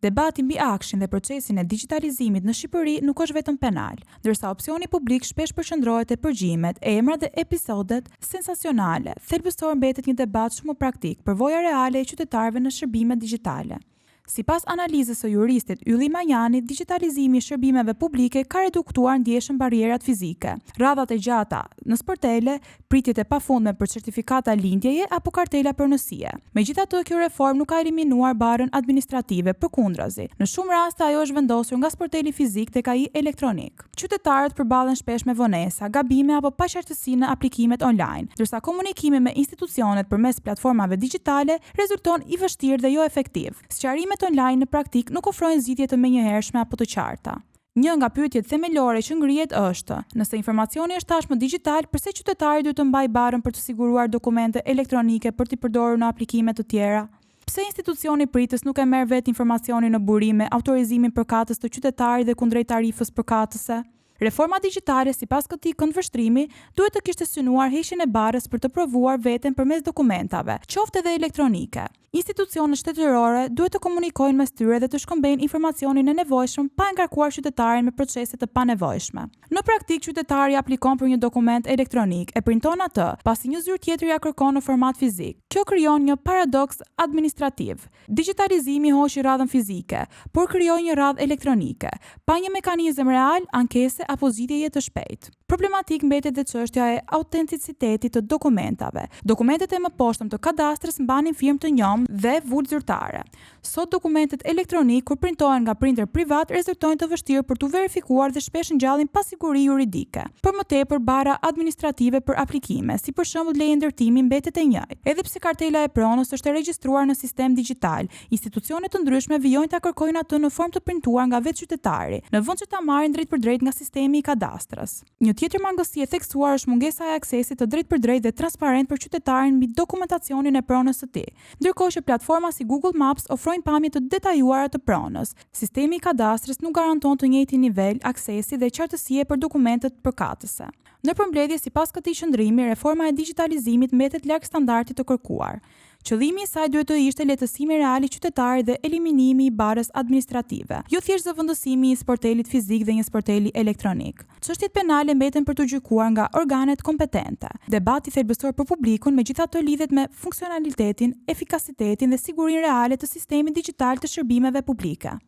Debati mbi AKSHI-n dhe procesin e digjitalizimit në Shqipëri nuk është vetëm penal. Ndërsa opinioni publik shpesh përqendrohet te përgjimet, emrat dhe episodet sensacionale, thelbësor mbetet një debat shumë më praktik, përvoja reale e qytetarëve në shërbimet digjitale. Sipas analizës së juristit Ylli Manjani, digjitalizimi i shërbimeve publike ka reduktuar ndjeshëm barrierat fizike, radhët e gjata në sportele, pritjet e pafundme për certifikata lindjeje apo kartela pronësie. Megjithatë, kjo reformë nuk ka eliminuar barrën administrative, përkundrazi, në shumë raste ajo është vendosur nga sporteli fizik tek ai elektronik. Qytetarët përballen shpesh me vonesa, gabime apo paqartësi në aplikimet online, ndërsa komunikimi me institucionet përmes platformave digjitale rezulton i vështirë dhe jo efektiv. Sqarimet online në praktikë nuk ofrojnë zgjidhje të menjëhershme apo të qarta. Një nga pyetjet themelore që ngrihet është, nëse informacioni është tashmë digjital, përse qytetari duhet të mbajë barrën për të siguruar dokumente elektronike për t'i përdorur në aplikime të tjera? Pse institucioni pritës nuk e merr vetë informacionin në burim me autorizimin përkatës të qytetarit dhe kundrejt tarifës përkatëse? Reforma digjitale, sipas këtij këndvështrimi, duhet të kishte synuar heqjen e barrës për të provuar veten përmes dokumentave, qoftë edhe elektronike. Institucionet shtetërore duhet të komunikojnë mes tyre dhe të shkëmbejnë informacionin e nevojshëm pa e ngarkuar qytetarin me procese të panevojshme. Në praktikë, qytetari aplikon për një dokument elektronik, e printon atë, pasi një zyrë tjetër ia kërkon në format fizik. Kjo krijon një paradoks administrativ. Digjitalizimi hoqi radhën fizike, por krijoi një radhë elektronike, pa një mekanizëm real ankese apo zgjidhjeje të shpejtë. Problematik mbetet dhe çështja e autenticitetit të dokumentave. Dokumentet e mëposhtëm të kadastrës mbanin firmë të njomë dhe vulë zyrtare. Sot dokumentet elektronikë kur printohen nga printer privat rezultojnë të vështirë për t'u verifikuar dhe shpesh ngjallin pasiguri juridike. Për më tepër, barra administrative për aplikime, si për shembull leje ndërtimi mbetet e njëjtë. Edhe pse kartela e pronës është e regjistruar në sistem digjital, institucione të ndryshme vijojnë ta kërkojnë atë në formë të printuar nga vetë qytetari, në vend që ta marrin drejtpërdrejt nga sistemi i kadastrës. Një tjetër mangësi e theksuar është mungesa e aksesit të drejtpërdrejtë dhe transparent për qytetarin mbi dokumentacionin e pronës së tij. Ndërkohë që platforma si Google Maps ofrojnë pamje të detajuara të pronës, sistemi i kadastrës nuk garanton të njëjtin nivel aksesi dhe qartësie për dokumentet përkatëse. Në përmbledhje, sipas këtij qëndrimi, reforma e digjitalizimit mbetet larg standardit të kërkuar. Qëllimi i saj duhet të ishte lehtësimi real i qytetarit dhe eliminimi i barrës administrative, jo thjesht zëvendësimi i sportelit fizik dhe një sporteli elektronik. Çështjet penale mbeten për t'u gjykuar nga organet kompetente. Debati thelbësor për publikun megjithatë lidhet me funksionalitetin, efikasitetin dhe sigurinë reale të sistemit digjital të shërbimeve publike.